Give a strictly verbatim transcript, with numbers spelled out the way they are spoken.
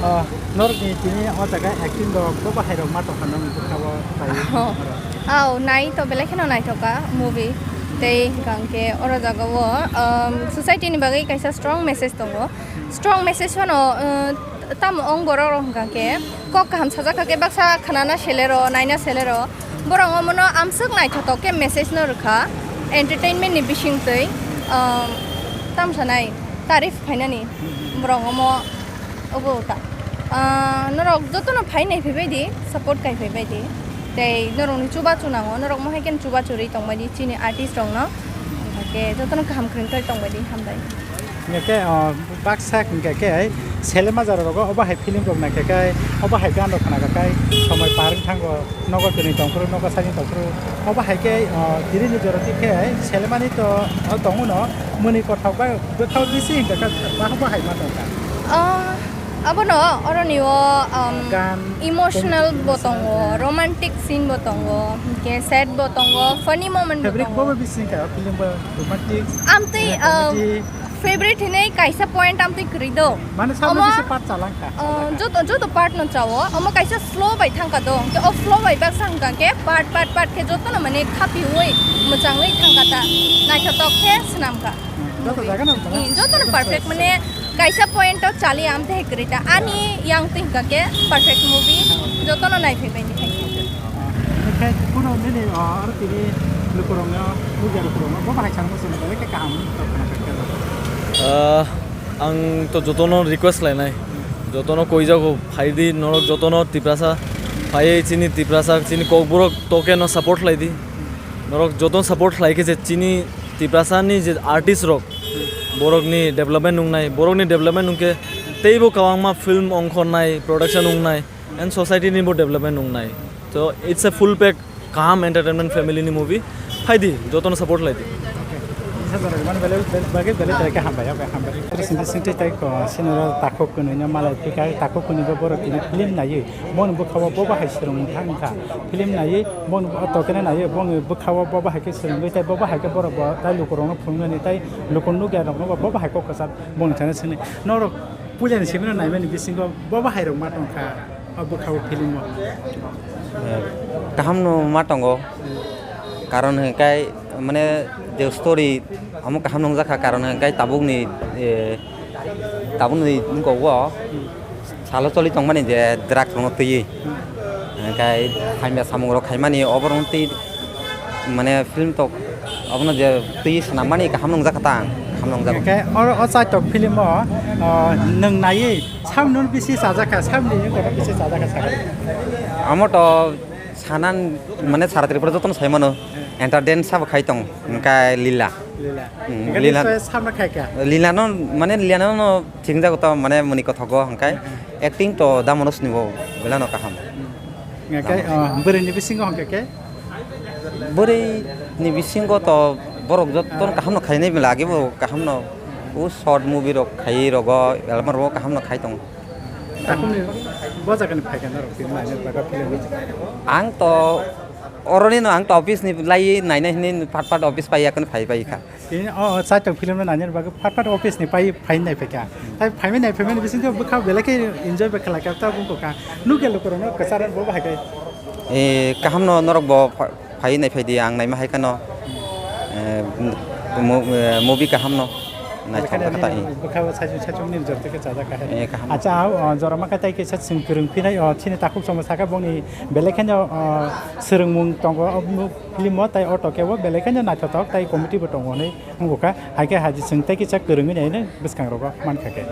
Oh, norokni tini o jaga acting rok bo bahai rok ma tongkha nang bwkha o pai. Oh. Oh, nai to belai kheno naithoka movie. Tei hwnkha hwnkhe oro jaga o, um, society ni bagwi kaisa strong message tongo. Strong message phano, uh, tamo ong borok rok hwnkha hwnkhe kok kaham sajak kha khe baksa khnana selero, naina selero. Borok omono amswk naithotok khe message no rwkha entertainment ni bisingtwi, um, tamo sanai tarif khainani borok omo. Obo ta. Ah, norok jotono phai nai phaibai di, support kai phaibai di. Tei norokni chubachu nango, norok mohai khe chubachu rwi tongbai di chini artist rokno. Hwnkhe jotono kaham kwrwngthai tongbai di, hambai. Hwnkhe, ah, baksa hwnkhe khe selema jara rogo obo hai film rok naikhe khe, obo hai gan rok khna khe somoi par wng thango. Nogo tini tongphuru, nogo sani tongphuru. Obo hai khe, o, tini ni jora ti khe selemani to, o, tongo no. Muni kothok bai bwkhao bisi hingka kha, ma bo hai ma tongkha. O, abono oroni o, um, gan, emotional comedy bo tongo, romantic scene bo tongo, hingke sad bo tongo, funny moment bo tongo. Favorite bo bisi hingka film bo romantic, amtwi, um, comedy. Favorite hinwi kaisa point amtwi kwrwi do. Mane sabno omo, bisi part chalangkha. Oh, joto, joto part no chao. Omo kaisa flow bai thangkha do. Hwnkhe o flow bai baksa hwnkha hwnkhe part, part, part khe jotono mane khapiui mwchangwi thangkha ta. Naithotok khe swnamkha. Hmm, joto jaga no, hmm, jotono perfect mane kaisa point o chali amtwi kwrwi ta. Ani yang twi hwnkha khe perfect movie jotono naiphaibai ni. Thank you. Omo khe kuno nini, o, aro tini lukurokno, lukurokno bo bahai sanmo chwng belai khe kaham wngwi tongkha. Ah, ang to jotono request khlainai, jotono koijago phaidi, norok jotono Tiprasa phaiwi chini Tiprasa, chini Kokborok tokeno support khlaidi. Norok jotono support khlai khe je chini Tiprasani je artist rok, borokni development wngnai, borokni development wngkhe teibo kwbangma film ongkhornai, production wngnai, and society ni bo development wngnai. So it's a full pack kaham entertainment family ni movie. Phaidi, jotono support khlaidi. Isa jora man bele, bele, bele, bele, bele, hambai, hambai, hambai. Singti, singti tai ko, sinoro takhuk kwnwi no malai phika, takhuk kwnwi bo borok tini film naiwi, boni bwkha o bo bahai swrwng wngkha, wngkha. Film naiwi, boni o tokeno naiwi, boni bwkha o bo bahai khe swrwngwi, tai bo bahai khe borok bo, tai lukurokno phunuknani, tai luku nukya rokno bo, bo bahai kok kwchak boni thani sini. Norok puilani simi no naimani bisingo bo bahai rok ma tongkha. O bwkha o film o. Eh, kaham no ma tongo. Karon hwnkhe mane je story amo kaham nwngjak kha, karon hwnkhe tabukni, eh, tabukni wngkok o salo choli tongmani je drugs rokno twiwi. Hwnkhe hamya samung rok khaimani oborokno twi Mane film tok abono je twi swnam mani kaham nwngjak kha ta ang, kaham nwngjak. Hwnkhe oro o chaitok film o, o, nwng naiwi samno bisi chajak kha, samni wngkha bisi chajak kha sakha. Amo to sanan mane sara Tripura jotono sai mano, entertain sabo khai tong, hwnkhe lila. Lila. Hmm, hwnkhe lila. Lila no mane lila no thingjago to mane muni kothogo hwnkhe acting to damono sinibo belano kaham. Hwnkhe, o, bwrwini bisingo hwnkhe khe? Bwrwi ni bisingo to borok joto kaham no khainai bela age bo kaham no. O short movie rok khaiwi rogo, album rogo kaham no khai tongo. Takhumni bo jaga ni phaikha norok film naina bagwi film. Ang to oroni no ang to office ni lai naina hini part part office pai yakni phai pai kha. Tini o, o chaitok film no naina bagwi phat phat office ni pai phai nai phaikha. Tai phaimani nai phaimani bisingtwi bwkha belai khe enjoy bo khlai kha, ta bumkha. Nukya lukurokno kwcharo bo bahai khe. Eh, kaham no norok bo pha-, phai nai phai di, ang naima hai kheno. Eh, mo-, eh, movie kaham no. Naithok kha ta, eh. Bwkha bo saichung saichung ni jor twi khe chajak kha. Eh, kaham. Acha, o, jora ma kha tai kisa chwng kwrwng phinai, o, chini takhuk chwngno sakha bongni belai kheno, o, swrwngmung tongo, o, film o tai o tokebo belai kheno naithotok tai comedy bo tongo hinwi. Wngkha, hai khe hai chwng tei kisa kwrwngwi naino bwskangrogo mankha khe.